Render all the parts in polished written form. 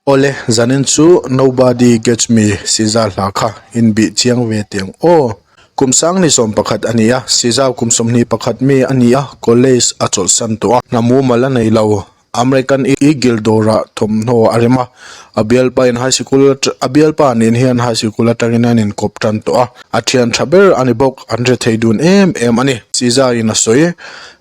Awle, zanin chu Nobody Gets Me Siza hla kha inbih chiang ve teh ang aw. Kum sangni 11 a ni a, Siza kum 21 mi a ni a, college a chawlhsan tawh a, hna mumal a nei lo. American Eagle dawrah thawmhnaw a rem a, a bialpa in high sikul a bialpa nen hian high sikul atangin an inkawp tan tawh a, a thian tha ber a ni bawk, an rethei dun em em a ni. Siza in a sawi,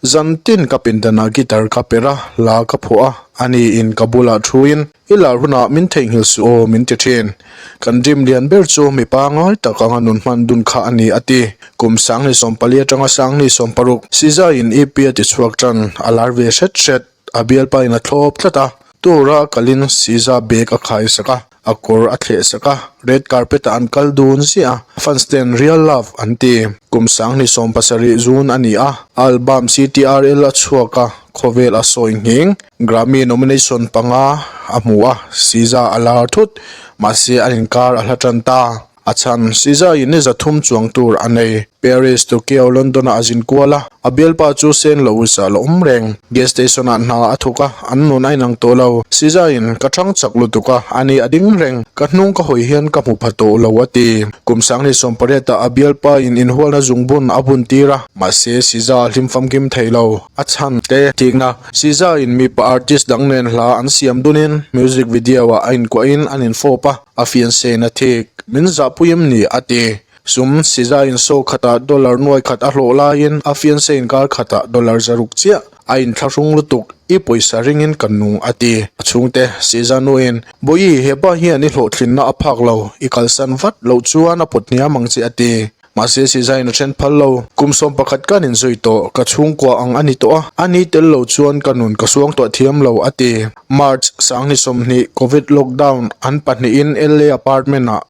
Zantin ka pindanah guitar ka perh a, hla ka phuah a, Ani in ka bulah thuin, I lar hunah min theihnghilh suh aw min ti thin. Kan dream lian ber chu mi pangngai tak anga nun hman dun kha a ni a ti. Kum sanghnih 14 atanga sanghnih 60 Siza in EP a ti chhuak tan, a lar ve hret hret. A bialpa in a thlawp tlat a, tour a kalin Siza bag a khai sak a. A kawr a thleh sak a, red carpet ah an kal dun ziah a, fans ten real love an ti. Kum 2070 June a ni a, album CTRL a chhuak a, khawvel a sawi nghing. Grammy nomination panga a hmu a, Siza a lar thut, mahse an inkar a hla tan ta. A chhan, Siza in ni 300 chuang tur a nei. Paris, Tokyo, London ah a zin kual a, a bialpa chu Saint Louis ah la awm reng. Gas station ah hna a thawk a, an nun a inang tawh lo. Siza in, Ka thang chak lutuk a, ani a ding reng. Ka hnung ka hawi hian ka hmu pha tawh lo a ti. Kum 2018 ah a bialpa in inhualna zungbun a bun tir a, mahse Siza a hlim famkim thei lo. A chhan te tikna, Siza in mipa artist dang nen hla an siam dunin music video ah a inkuahin an infawp a, A fianse na thik, min zahpui em ni? a ti. Sum siza in saw khatah dollar nuai khat a hlawh laiin a fianse inkar khatah dollar 600 chiah a inthlahrung lutuk, i pawisa ringin ka nung a ti. A chhungte siza nuin, Bawihi, hepa hian i hlawhtlinna a phak lo, i kalsan vat loh chuan a pawt hniam ang che a ti. Mahse Sizain a then phal lo. Kum 11 kan inzui tawh, ka chhungkua ang a ni tawh a, a ni tel lo chuan ka nun ka suang tawh thiam lo, a ti. March 2020 Covid lockdown an pahnihin LA apartment ah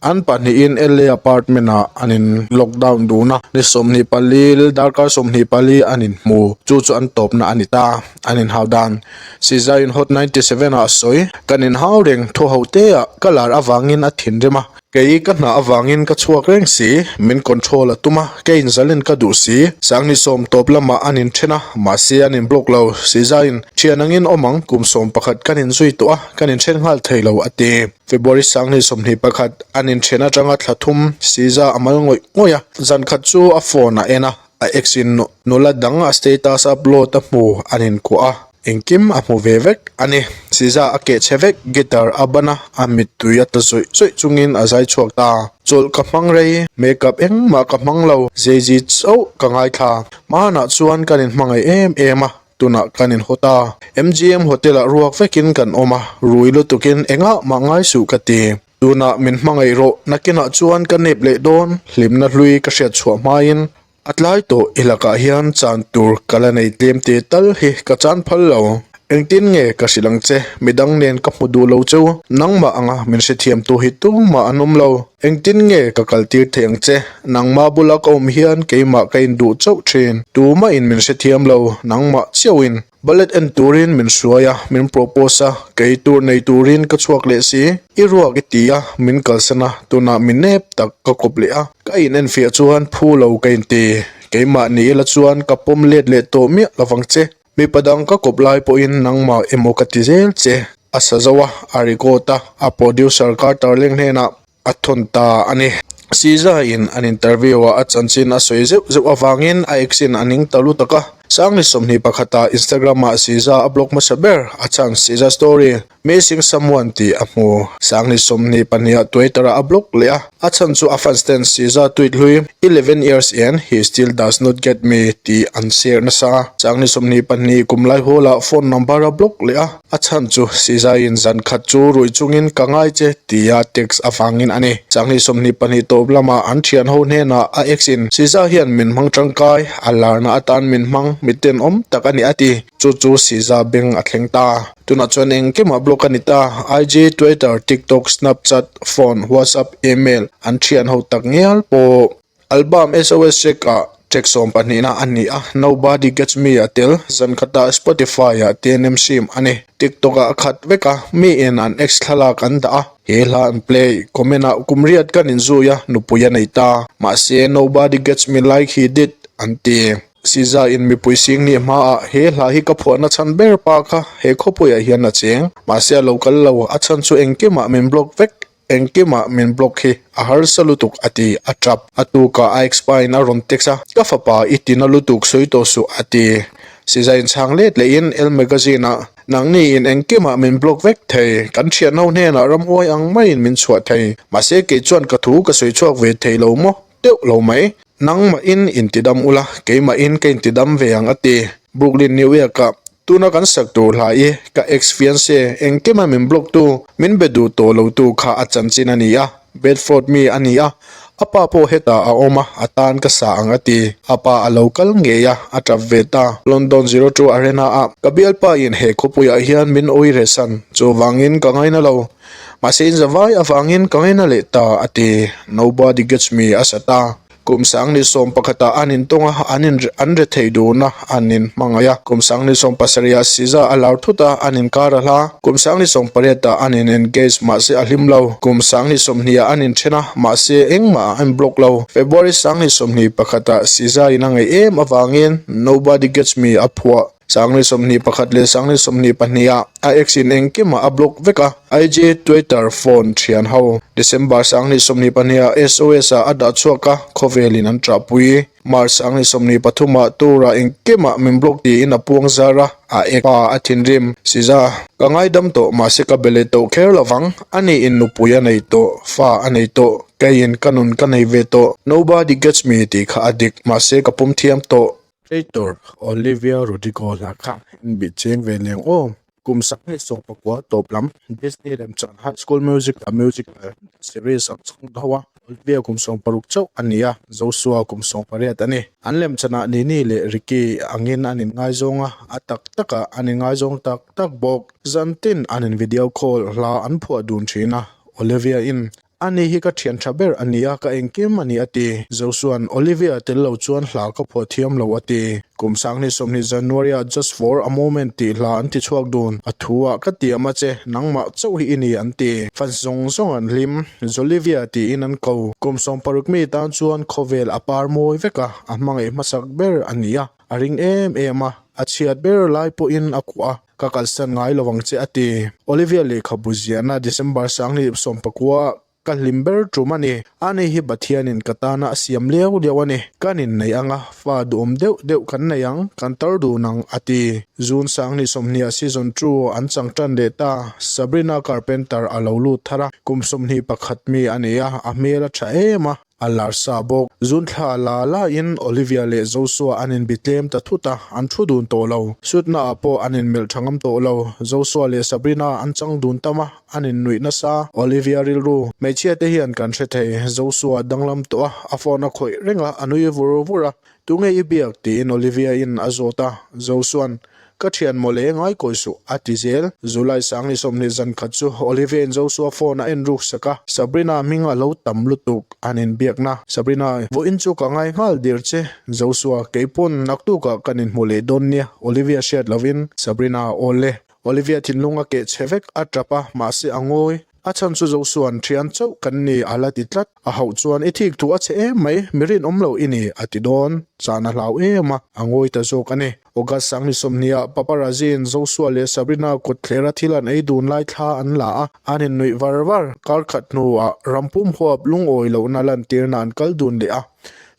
an pahnihin LA apartment ah an in lockdown dun a, ni 24 darkar 24 an inhmu, chu chu an tawpna a ni ta, an inhau dan. Sizain Hot 97 ah a sawi, Kan inhau reng thu ho te ah ka lar avangin a thinrim a, Kei ka hna avangin ka chhuak reng si, min control a tum a, kei inzalin ka duh si. Sangni sawm tawp lamah an inthen a, mahse an inblock lo. Sizain, Thian angin awm ang, kum 11 kan inzui tawh a, kan inthen nghal thei lo, a ti. February 2021, an inthen atanga thla thum Siza a mal ngawih ngawih a, zan khat chu a phone a en a, a ex in nula dang a status upload a hmu an inkuah a. Engkim a hmu ve vek a ni. Siza a keh chhe vek, guitar a ban a, a mittui a tla zawih zawih chungin a zai chhuak ta. Chawlh ka hmang rei, makeup engmah ka hmang lo, Jay-Z chauh ka ngaithla. Hmanah chuan kan inhmangaih em em a, tunah kan inhaw ta. MGM Hotel ah ruak vekin kan awm a, rui lutukin engah mah ngai suh ka ti. Tunah min hmangaih rawh, nakinah chuan ka nep leh dawn, hlimna hlui ka hriat chhuah hmain A tlai tawh i lakah hian chan tur ka la nei tlem te tal hi ka chan phal lo. Engtin nge ka hrilh ang che, midang nen ka hmu duh lo cheu, nangmah anga min hrethiam tu hi tumah an awm lo. Engtin nge ka kal tir thei ang che, nangmah bula ka awm hian keimah ka induh chauh thin, tumah in min hrethiam lo, nangmah chiauhin. Ballet en turin min hruai a, min propose a, kei tur nei turin ka chhuak leh si. I ruak i ti a, min kalsan a, tunah mi nep tak ka kawp leh a. Ka in enfiah chuan phu lo ka inti. Keimah ni ila chuan ka pawm let leh tawh miah lovang che. Mipa dang ka kawp lai pawhin nangmah emaw ka ti zel che. A sa zo a, a record a, a producer Carter Leng hnenah a thawn ta a ni. Siza-in an interview-ah a chanchin a sawi zeuh zeuh avangin a ex-in a ning ta lutak a. Sangni 21-ah Instagram-ah Siza a blog hmasa ber, a chhan Siza Story, Missing Someone tih a hmu. Sangni 22-ah Twitter-ah a blog leh a, a chhan chu a fans ten Siza tweet hlui, 11 years in, he still does not get me tih an share nasa. Sangni 22 kum lai hawlah phone number a blog leh a. A chhan chu Sizaiin zan khat chu ruih chungin ka ngai che tia text avangin a ni. Changhnih 22 tawp lamah an thian ho hnenah a ex in Siza hian min hmang tangkai, a larna atan min hmang, mi tenawm tak a ni a ti. Chu chu Siza beng a thleng ta. Tunah chuan engkimah block a ni ta, IG, Twitter, TikTok, Snapchat, phone, WhatsApp, email an thian ho tak ngial pawh. Album SOS Check ah track 12 na a ni a, Nobody Gets Me a tel, zan khatah Spotify ah TNM sim a ni. TikTok ah a khat vek a, mi in an ex thlalak an dah a, he hla an play, comment ah kum riat kan inzui a, nupui a nei ta. Mahse Nobody Gets Me Like He Did an ti. Siza in mipui singni hmaah he hla hi ka phuahna chhan ber pa kha he khawpuiah hian a cheng. Mahse a lo kal lo, a chhan chu engkimah min block vek, engkimah min block hi a harsa lutuk a ti, a tap. A tukah a ex-pa in a rawn text a, Ka fapa i tina lutuk sawi tawh suh a ti. Siza in chhang let lehin El Magazine ah, Nangni in engkimah min block vek thei, kan thianho hnenah ramhuai ang maiin min chhuah thei. Mahse kei chuan ka thu ka sawi chhuak ve thei lo maw? Deuh lo mai. Nangmahin intidam ula, keimahin ka intidam ve ang a ti. Brooklyn, New York-ah tuna kan sak tur hla i ka ex-fiancé engkima min block tu, min be duh tawh lo tu kha a chanchin a ni a, Bedford mi a ni a, a pa pawh hetah a awm a, a tan ka sa ang a ti. A pa a lo kal ngei a, a tap ve ta. London 02 Arena-ah ka bialpa in he khawpuiah hian min awihresan, chuvangin ka ngaina lo. Mahse in zavai avangin ka ngaina leh ta a ti. Nobody gets me a sa ta. Kum sangni sawm pakhatah an intawng a, an in an re thei dun a, an in hmangaih a. Kum sangni sawm pasarihah Siza a lar thut a, an inkar a hla. Kum sangni sawm pariatah an in engage mahse a hlim lo. Kum sangni sawmhnihah an inthen a, mahse engmah an block lo. February sangni 21 pakhatah Siza in a ngaih em avangin Nobody gets me a phuah. Sangli 21 leh Sangli 22 ah a ex in engkimah a block vek a, IG, Twitter, phone thian ho. December Sangli 22 ah SOS ah a dah chhuak a, khawvel in an ṭahpui. March Sangli 23 ah tour ah engkimah min block tiin a puang zar a, a ex pa a thinrim. Siza, Ka ngaidam tawh mahse ka be leh tawh kher lovang, ani in nupui a nei tawh, fa a nei tawh, keiin ka nun ka nei ve tawh. Nobody gets me tih kha a dik, mahse ka pawm thiam tawh. Actor Olivia Rodrigo hla kha in bih cheng ve leng aw. Kum sanghnih sawmpakua tawp lam Disney lemchan High School Music a musical series ang chhung tho a, Olivia kum 60 chauh a ni a, Joshua kum 18 a ni. An lemchanah Nini leh Ricky angin an inngaizawng a, a tak takah an inngaizawng tak tak bawk. Zantin an in video call hla an phuah dun thin a, Olivia in Ani hi ka thian tha ber a nia, ka engkim a ni a ti. Josua'n Olivia tel lo chuan hla ka phuah thiam lo a ti. Kum sanghnih 20 January ah Just for a Moment tih hla an ti chhuak dun. A thu ah ka tiam a che, nangmah chauh hi i ni an ti. Fans zawng zawng an hlim, Jolivia tiin an ko. Kum 60 mi tan chuan khawvel a par mawi vek a, a hmangaih hmasak ber a ni a, a ring em em a, a chhiat ber lai pawhin a kuah a. Ka kalsan ngai lo ang che a ti. Olivia lehkhabu ziahna December 2019 ka hlim ber tum a ni. Ani hi Pathianin ka tana a siam liau liau a ni. Kan inneih anga fa duhawm deuh deuh kan nei ang, kan tar dun ang a ti. June 20 ah season two an chang tan leh ta. Sabrina Carpenter a lo lut thar a, kum 21 mi a ni a, a hmel a tha em a. A lar sa bawk. Zun thla la la in Olivia leh Joshua an inbi tlem ta thut a, an thu dun tawh lo. Sutna ah pawh an inmelh tha ngam tawh lo. Joshua leh Sabrina an chang dun tam a, an innuih nasa. Olivia rilru, Hmeichhia te hian kan hre thei. Joshua a danglam tawh a, a phone a khawih reng a, a nui vur vur a. Tunge i biak? tiin Olivia in a zawt a. Josua'n, Ka thian mawle ngai kawi suh, a ti zel. July 20 zan khat chu Olivia in Josua phone a en ruk sak a, Sabrina hming a lo tam lutuk an inbiakna. Sabrina, Vawiin chu ka ngai nghal dir che, Josua, keipawn naktukah kan inhmu leh dawn nia, Olivia hriat lovin Sabrina, Awle. Olivia thinlung a keh chhe vek, a tap a, mahse a ngawi. A chhan chu Josua'n thian chauh kan ni a la ti tlat. A hauh chuan i thik thu a chhe em mai, mi rinawm lo i ni a ti dawn. Chan a hlau em a, a ngawi ta zawk a ni. August 20 ah paparazzi-in Josua leh Sabrina kawtthlera thil an ei dun lai thla an la a, an innuih var var. Kar khat hnuah rampum huap lungawi lohna lantirna an kal dun leh a,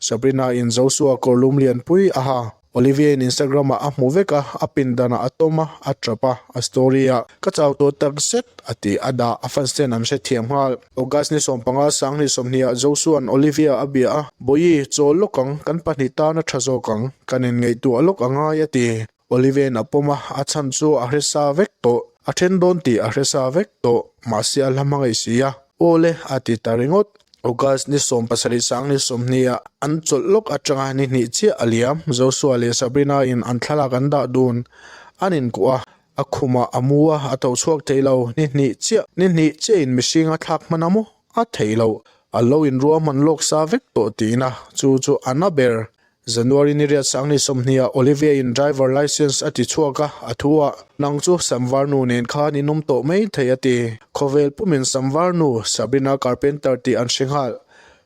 Sabrina-in Josua kawrlum lianpui a ha. Olivia-in Instagram ah a hmu vek a, a pindan ah a tawm a, a tap a, a story ah, Ka chau tawh tak zet, a ti a dah, a fans ten an hrethiam nghal. August ni 15 20 ah Joshua-a'n Olivia a bia a, Bawihi, chawl lawk ang, kan pahnih tan a tha zawk ang, kan inngaihtuah lawk a ngai, a ti. Olivia-in a pawm a, a chhan chu a hre sa vek tawh, a then dawn tih a hre sa vek tawh, mahse a hla hmangaih si a. Aw le, a ti ta ringawt. August ni 17 20 ah an chawlh lawk atanga ni hnih chiah a liam. Joshua leh Sabrina in an thlalak an dah dun. An inkuah a, a khumah a mu a, a tho chhuak thei lo. Ni hnih chiah, ni hnih chiah in mihring a thlak hman a maw? A thei lo. A lo inruahman lawk sa vek tawh tihna chu chu a na ber. January ni riat 20 ah Olivia in driver licence a ti chhuak a, a thu ah, Nang chu Samvar nu nen khan in awm tawh mai thei a ti. Khawvel pumin Samvar nu, Sabrina Carpenter tih an hre nghal.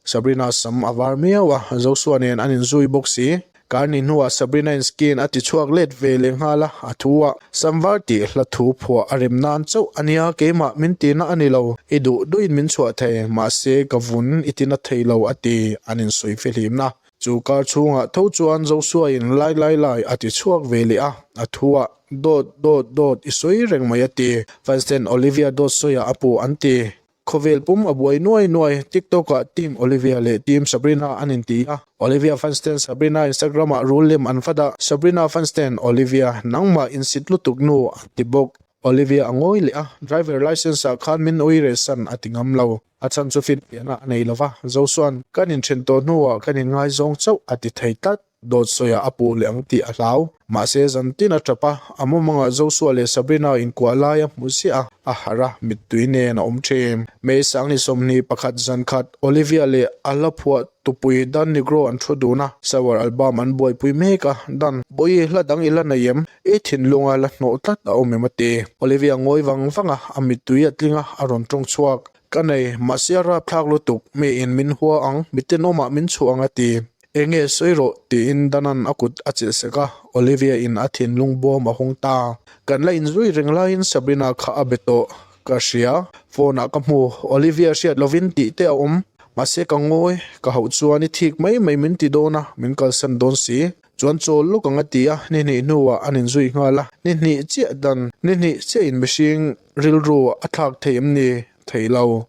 Sabrina sam a var miau a, Joshua nen an inzui bawk si. Karni hnuah Sabrina in Skin a ti chhuak let ve leh nghal a, a thu a, Samvar tih hla thu phuah a rem nan chauh a nia, keimah min tihna a ni lo, i duh duhin min chhuah thei, mahse ka vun i tina thei lo a ti, an insawi fihlimna. Chu kar chhungah tho chuan Joshua in lai lai lai a ti chhuak ve leh a, a thu a, Dawt, dawt, dawt i sawi reng mai a ti, fans ten Olivia dawt sawiah a puh an ti. Khawvel pum a buai nuai nuai, TikTok ah Team Olivia leh Team Sabrina an inti a, Olivia fans ten Sabrina Instagram ah rul lem an vat a, Sabrina fans ten Olivia nangmah insit lutuk nu an ti bawk. Olivia a ngawi leh a, driver licence ah khan min ui reh san a ti ngam lo. A chhan chu finfiahna a nei lova, Zosuan kan inthen tawh hnuah kan inngaizawng chauh a ti thei tlat. Dawt sawiah a puh leh ang tih a hlau. Mahse, zan tin a tap a, a mumangah Joshua leh Sabrina inkuah lai a hmu ziah a, a harh a, mittui nen a awm thin. May 2021 zan khat, Olivia leh a hla phuah tupui Dan Nigro an thu dun a, Sour album an buaipui mek a, Dan, Bawihi hla dang i la nei em? I thinlunga la hnawh tlat a awm em a ti. Olivia ngawi vang vang a, a mittui a tling a, a rawn tawng chhuak. Ka nei, mahse a rapthlak lutuk, miin min hua ang, mitenawmah min chhuah ang a ti. Enge sawi rawh tiin Danan a kut a chilh sek a, Olivia in a thinlung bawm a hung ta. Kan la inzui reng laiin Sabrina kha a be tawh. Ka hria, phone ah ka hmu, Olivia hriat lovin tih te a awm. Mahse ka ngawi, ka hauh chuan i thik mai mai min ti dawn a, min kalsan dawn si. Chuan chawl lawk ang a ti a, ni hnih hnuah an inzui nghal a, ni hnih chiah dan, ni hnih chiahin mihring rilru a thlak thei em ni? Thei lo.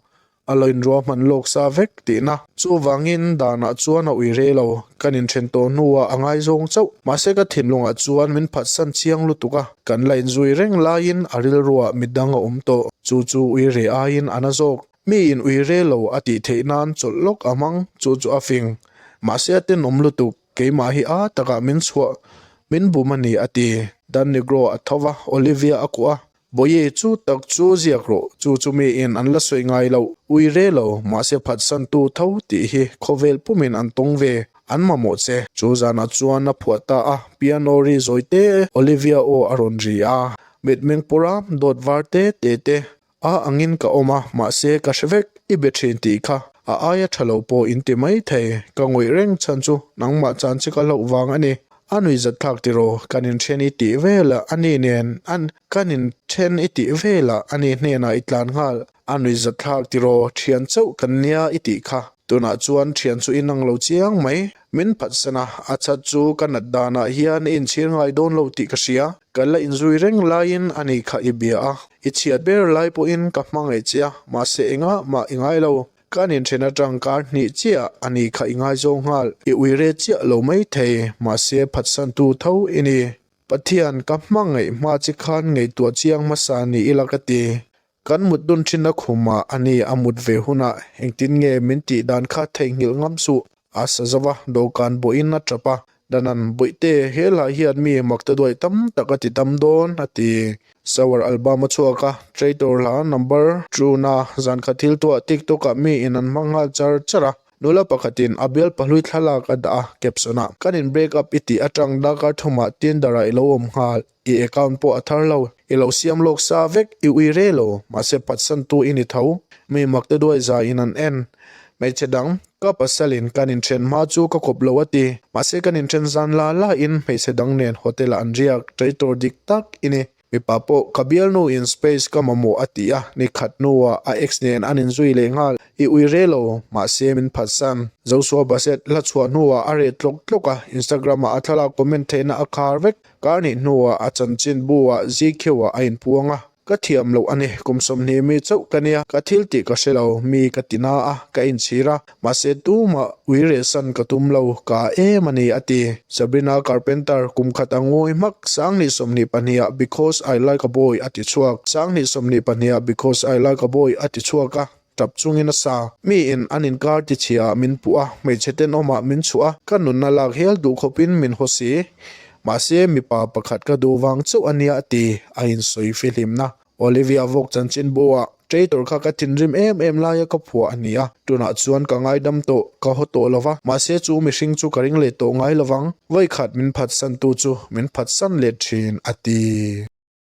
A lo inruahman lawk sa vek tihna. Chuvangin danah chuan a ui rei lo, kan inthen tawh hnuah a ngaizawng chauh. Mahse ka thinlungah chuan min phatsan chiang lutuk a, kan la inzui reng laiin a rilruah midang a awm tawh. Chu chu ui reh aiin a na zawk. Mi in ui rei lo a tih theih nan chawlh lawk a hmang, chu chu a fing. Mahse a tenawm lutuk. Keimah hi a takah min chhuah, min bum a ni a ti. Dan Negro a tho va, Olivia a kuah a. Bawihi chu tak chu ziak rawh, chu chu miin an la sawi ngai loh, ui re lo, mahse phatsantu tho tih hi khawvel pumin an tawng ve, an mamawh che. Chu zanah chuan a phuah ta a, piano ri zawi te Olivia aw a rawn ri a, mitmeng pawra dawt var te te te A angin ka awm a, mahse ka hre vek, i be thin tih kha a aia tha lo pawh in ti mai thei, ka ngawih reng chhan chu nangmah chan che ka hlauh vang a ni. A nuihzat thlak tiraw, kan inthen i tih velah a ni nen an kan inthen i tih velah a ni hnenah i tlan nghal, a nuihzat thlak tiraw, thian chauh kan nia i tih kha, tunah chuan thian chu i nang lo chiang mai, min phatsan a, a chat chu ka nat danah hian i inchhir ngai dawn lo tih ka hria, kan la inzui reng laiin a ni kha i bia a. I chhiat ber lai pawhin ka hmangaih che a, mahse engah mah i ngai lo. Kan inthen atang kar hnih chiah a ni kha i ngaizawng nghal. I uire chiah lo mai thei, mahse phatsantu tho i ni. Pathian, ka hmangaih hma che khan ngaihtuah chiang hmasa ni ila ka ti. Kan mut dun thinna khumah a ni a mut ve hunah engtin nge min tih dan kha theihnghilh ngam suh. A sa zo va, dawhkan bawhin a tap a, Danan, Bawihte, he hla hian mi makta duai tam tak a ti tam dawn, a ti. Sour album a chhuak a, Traitor hla number two-na zan khat thil tuah TikTok-ah mi in an hmang nghal char char a. Nula pakhatin a bial pahlui thlalak a dah a, caption-ah, Kan in break up i tih atang darkar thumah Tinder-ah i lo awm nghal, i account pawh a thar lo, i lo siam lawk sa vek, i ui re lo, mahse phatsantu i ni tho. Mi makte duai za in an en. Hmeichhe dang, ka pasalin kan inthen hma chu ka kawp lo a ti. Mahse kan inthen zan la la in hmeichhe dang nen hotel ah an riak, traitor dik tak i ni. Mipa pawh ka bialnu in space ka mamawh a ti a, ni khat hnuah a ex nen an inzui leh nghal. I ui re lo, mahse min phatsan. Joshua Bassett hla chhuah hnuah a reh tlawk tlawk a, Instagram ah a thlalak comment theihna a khar vek. Kar nih hnuah a chanchin bu-ah ZQ-ah a inpuang a, Ka thiam loh a ni, kum 20 mi chauh ka nia, ka thil tih ka hre lo, mi ka ti na a, ka inchhir a, mahse tumah ui rehsan ka tum lo, ka em a ni a ti. Sabrina Carpenter, kum khat a ngawi hmak, 2022 ah Because I Like a Boy a ti chhuak, 2022 ah Because I Like a Boy a ti chhuak a, tap chungin a sa. Mi in an inkar ti chhia ah min puh a, hmeichhe tenawm ah min chhuah a, ka nunna lak hial duh khawpin min haw si. Mahse, mipa pakhat ka duh vang chauh a nia ti a insawi fihlimna. Olivia vawk chanchin bu ah Traitor kha ka thinrim em em laia ka phuah a ni a, tunah chuan ka ngaidam tawh, ka haw tawh lo va, mahse chu mihring chu ka ring leh tawh ngai lovang. Vawikhat min phatsantu chu min phatsan let thin, a ti.